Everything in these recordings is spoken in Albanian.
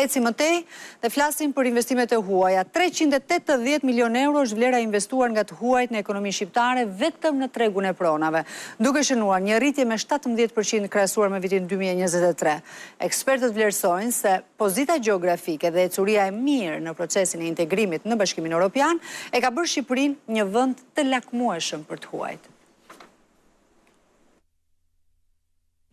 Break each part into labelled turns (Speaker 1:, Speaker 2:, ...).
Speaker 1: Ecim më tej dhe flasim për investimet e huaja. 380 milionë euro është vlera e investuar nga të huajt në ekonominë shqiptare vetëm në tregun e pronave, duke shënuar një rritje me 17% krahasuar me vitin 2023. Ekspertët vlerësojnë se pozita gjeografike dhe ecuria e mirë në procesin e integrimit në Bashkimin Europian e ka bërë Shqipërinë një vend të lakmueshëm për të huajt.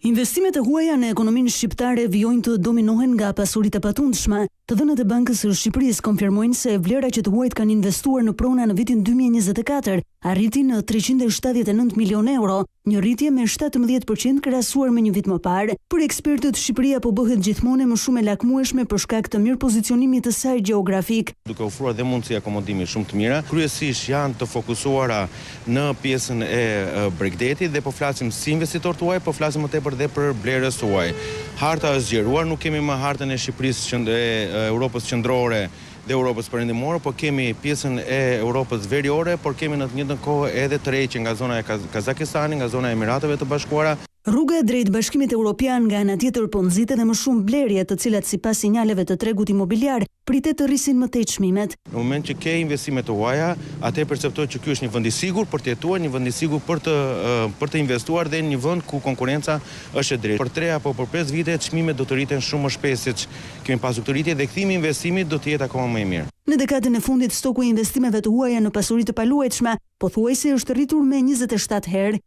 Speaker 2: Investimet e huaja në ekonominë shqiptare vijojnë të dominohen nga pasuritë e patundshme. Të dhënat e Bankës së Shqipërisë konfirmojnë se vlera që të huajt kanë investuar në prona në vitin 2024 arriti në 379 milionë euro, një rritje me 17% krahasuar me një vit më parë. Për ekspertët, Shqipëria po bëhet gjithmonë e më shumë e lakmueshme për shkak të mirëpozicionimit të saj gjeografik.
Speaker 3: Duke ofruar dhe mundësi akomodimi shumë të mira, kryesisht janë të fokusuara në pjesën e bregdetit dhe po flasim si investitor të huaj, po flasim më tepër dhe për blerës të huaj. Harta është zgjeruar, nuk kemi më hartën e Shqipërisë e Europës Qendrore dhe Europës Perëndimore, por kemi pjesën e Europës Veriore, por kemi në të njëjtën kohë edhe tërheqje nga zona e Kazakistanit, nga zona e Emirateve të Bashkuara.
Speaker 2: Rruga drejt Bashkimit Europian nga ana tjetër po nxit edhe më shumë blerje, të cilat sipas sinjaleve të tregut imobiliar pritet të rrisin më tej çmimet.
Speaker 3: Në moment që ke investime të huaja, atëherë perceptohet që ky është një vend i sigurt për të jetuar, një vend i sigurt për të për të investuar dhe një vend ku konkurrenca është e drejtë. Për tre apo për pesë vite çmimet do të rriten shumë më shpejt seç kemi pasur këtë rritje dhe kthimi i investimit do të jetë akoma më i mirë.
Speaker 2: Në dekadën e fundit stoku i investimeve të huaja në pasuri të paluajtshme pothuajse është rritur me 27 herë.